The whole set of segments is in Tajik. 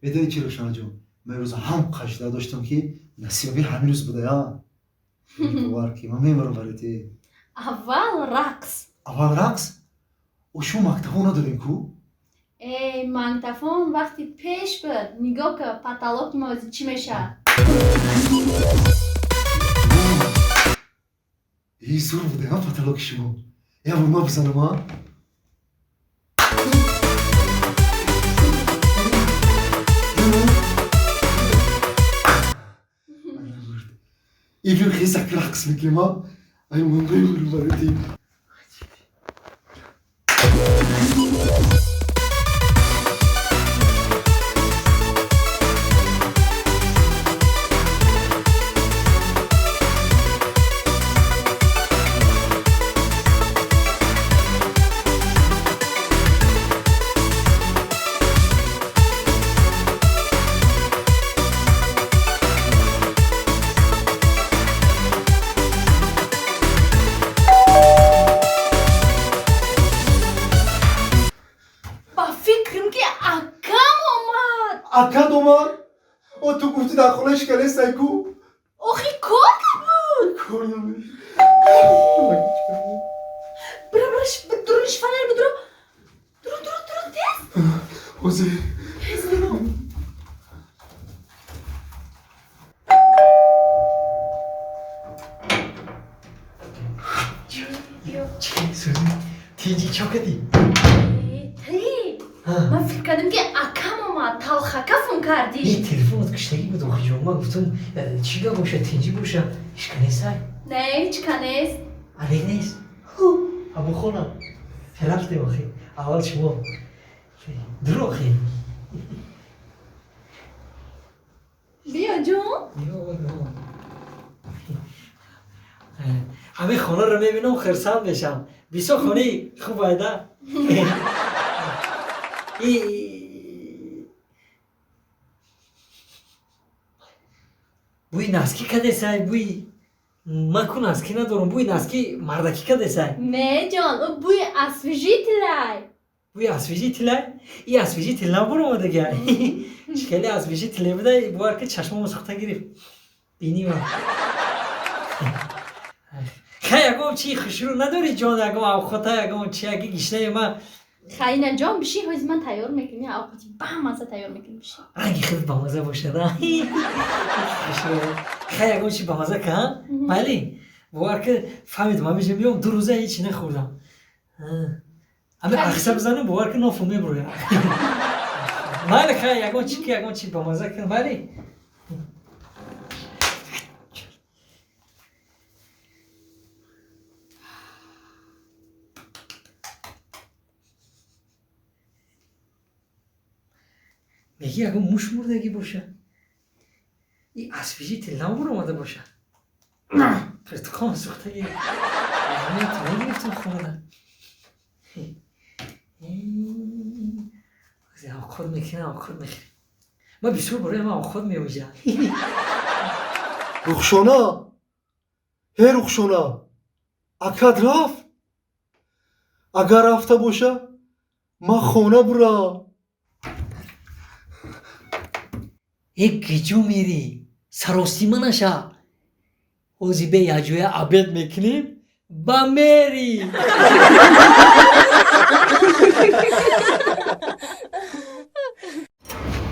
Медонӣ чӣ, Рӯшанаҷон, ман имрӯз ҳам қажда доштам, ки насибаби ҳамин рӯз буда, бовар ки ман мемирам барои ти. Аввал рақс. Аввал рақс? О, шумо мактафон надорем ку? Эй, мактафон вақти пеш буд. Нигоҳ ка, потолоки мо чӣ мешавад. И зур буда, а, потолоки шумо. Я бор ма бизанам, а? Ибир хезак рақс мекунем, а? Ай, ман мемирам барои ти. Ба фикрам, ки акам омад. Акат омад? О, ту гуфтӣ дар хона шиканестай ку? Охи, кор набуд. Кор набуд. Бира, бира, дуруни шифонер бидуро. Дуру, дуру, дуру, тез. Ҳозир. Тез дуру. Тинҷи, чо кардӣ? Ти ман фикр кардам, ки акам омад, талхака фун кардӣ. И телефонат киштагӣ буд, охиҷон. Ман гуфтам, чӣ гап боша, тинҷӣ боша, ҳичка нестай? Не, ҳичка нест. Алек нест? Абухона рафтем, охи. Аввал шумо дур, охи. Биё, ҷон. Ҳамин хонаро мебинам, хирсанд мешам. Бисёр хонаи хуб айда. И бӯи носки кадесай, бӯи ман ку носки надорам, бӯи носки мардакӣ кадесай. Не, ҷон, ӯ бӯи освежителай. Бӯи освежителай? И освежитель набуромадага. Чӣ хеле освежителе буда, бовар ки, чашмамо сӯхта гирифт, бинима. Хай, ягон чи хушрӯ надорӣ, ҷон? Ягон авқота, ягон чи, аги гишнаи ма. Хайна, ҷон, биши, ҳозир ман тайёр мекунем, авқоти бамаза тайёр мекунем, биши. Ранги хеле бамаза бошад. Хай, ягон чи бамаза ка, майли. Бовар ки, фаҳмидам, ҳамеша меом, 2 рӯза ҳечи нахӯрдам. Ҳами ахса бизанам, бовар ки, нофу мебуроям. Майли, хай, ягон чи ки, ягон чи бамаза ка, майли. Меги, ягон муш мурдагӣ боша, и освежитель набуромада боша, пиртуқон сӯхтагӣ, аҳамият мегирифтам хонада. Авқот мекунам, авқот мехӯрем. Ман бисёр барои ман авқот меоҷа. Рухшона, ҳе, Рухшона, акат рафт? Агар рафта боша, ман хона бурам. Э, киҷо мерӣ? Саросима наша. Ҳози бе якҷоя обед мекунем, ба мери.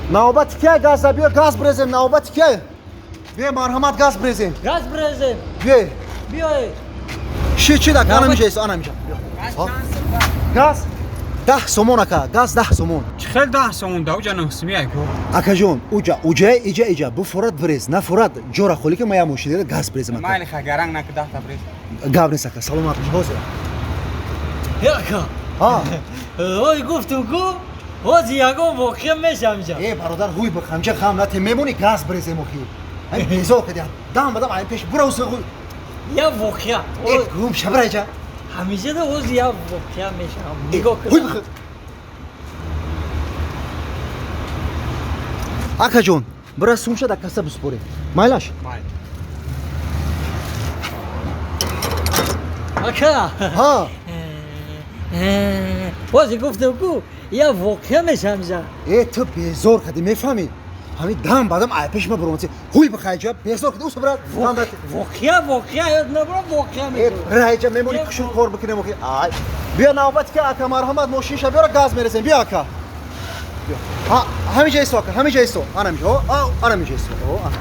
Навбати кия газа? Биё, газ брезем. Навбати кия? Биё, марҳамат, газ брезем. Газ брезем. Биё. Биёй. Ши чи дак, ана миша, ана миша. Газ 10 сомон, ака, газ 10 сомон. Чӣ хел 10 сомон? Да уҷа 9 сумия ку. Акаҷон, уҷа уҷа, иҷа иҷа. Буфорад, брез, нафорад, ҷора холӣ ки, ма як мошина газ брезем, ака. Майли, ха, гаранг наку, 10 та брез. Гап нест, ака, саломат бош, ҳозир. Ака. А. Ой, гуфтум ку, ҳозир ягон воқеа мешам ҷа. Э, бародар, ҳуй бихамча, хам нате, мемонӣ, газ брезем. Охи, ай, безор кади, дам бадам ай пеш бура уса. Я воқеа. Э, гум шабра иҷа. Ҳамеша да ҳозир як воқеа мешавам, нигоҳ ҳуй кун. бих. Акаҷон, бира, сумша дар касса биспорем, майлаш? Майли. Ака. Ҳа. Бози гуфтам ку я воқеа мешам ҷа. Э, ту безор кардӣ, мефаҳмӣ? Ҳамин дам бадам ай пеши ма буромадӣ. Ҳуй бихайҷа, безор кардӣ, усо брат. Воқеа, воқеа, ёд набурам, воқеа Э, мешавад. райҷа мемонӣ кушун кор бикунем охи. Ай. Биё навбат ки ака марҳамат мошинша биёра газ мерезем. Биё ака. Биё. Ҳа, ҳамиҷа исто ака, ҳамиҷа исто. Ана ҳамиҷа. О, ана ҳамиҷа исто. О, ана.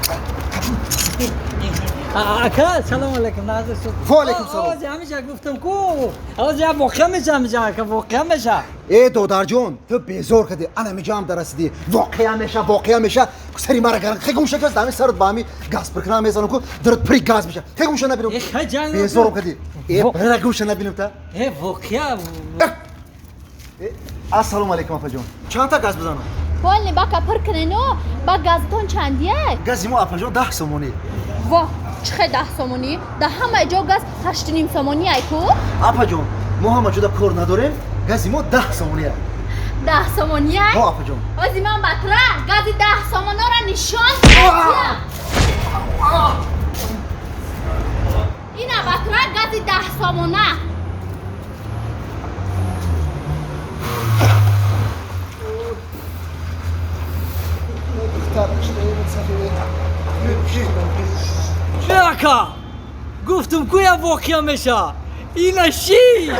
Ака, салом алейкум, назар шуд. Ва алейкум салом. Ози ҳамиҷа гуфтам ку. Ози я воқеа мешам ҳамиҷа, ака, воқеа меша. Э, додарҷон, ту безор кардӣ. Ана ҳамиҷа ҳам дарасидӣ. Воқеа меша, воқеа меша. Сари мара гаран. Хе гумша кас, ҳамин сарат ба ҳамин газ пиркунам мезанам ку, дарат пири газ меша. Хе гумша набинам. Э, хай ҷанг. Безорам кардӣ. Э, бира гумша набинам та. Э, воқеа. Э, ассалому алейкум апаҷон. Чанд та газ бизанам? Полни бака пир кунену, ба газтон чандия? Гази мо апаҷон 10 сомонӣ. Во, чӣ хел 10 сомонӣ? Дар ҳамаи ҷо газ 8,5 сомонӣ ай ку? Апаҷон, мо ҳама ҷода кор надорем, гази мо 10 сомонӣ ай. 10 сомонӣ ай? Ҳо, апаҷон. Ози ман батра гази 10 сомонора нишон медиҳам. Ина батра гази 10 сомона. Ака, гуфтам ку я воқеа меша. Ина ши.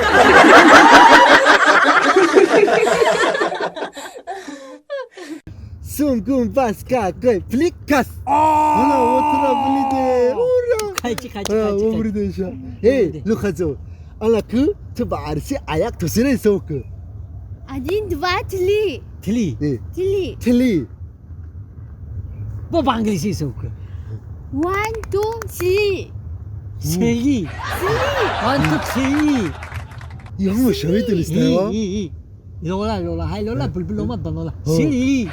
Сунгун бас какой пликас. Ана отра блиде. Ура. Қайчи, қайчи, қайчи. Умридеша. Эй, лухазо. Ана ку ту ба арси аяк тусире соку. Один, два, три. Тили. Три. Тили. Бо ба англисӣ ҳисоб кун. One, two, three. Сели. One, two, three. Яма шавидулиста. Лола, лола, ҳай лола, булбул омад ба нола. Сели.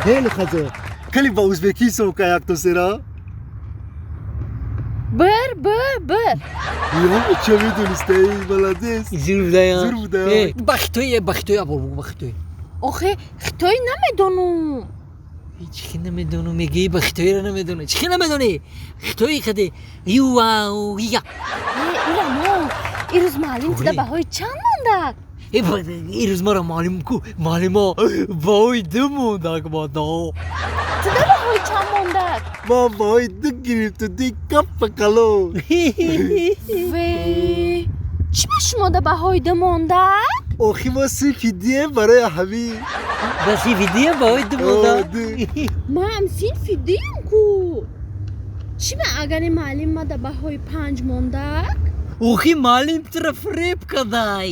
Эй, лухазо. Кали ба узбекӣ ҳисоб кун аяк тусира. Bir, bir, bir. Яма шавидулиста, эй, молодец. Зур будая. Зур будая. Ба хитои, ба хитои абор бугу, ба хитои. Охе, хитои намедонум. Чӣ хел намедонам, мегӯӣ ба хитоиро намедонӣ. Чӣ хел намедонӣ? Хитои хади юау я. Э, ирамо, ирӯз муаллим туда баҳои чанд мондак? Э, ирӯз маро муаллим ку, муаллимо баҳои 2 мондак бадо. Туда баҳои чанд мондак? Ма баҳои 2 гирифту, ди каппа кало. Ве, чӣ ба шумода баҳои 2 мондак? Охи мо синфи дием барои ҳамин. Ба синфи дием баҳои 2 мондак? Маам синфи дием ку. Чӣ ба агари муаллим мада баҳои 5 мондак? Охи муаллим туро фиреб кадай.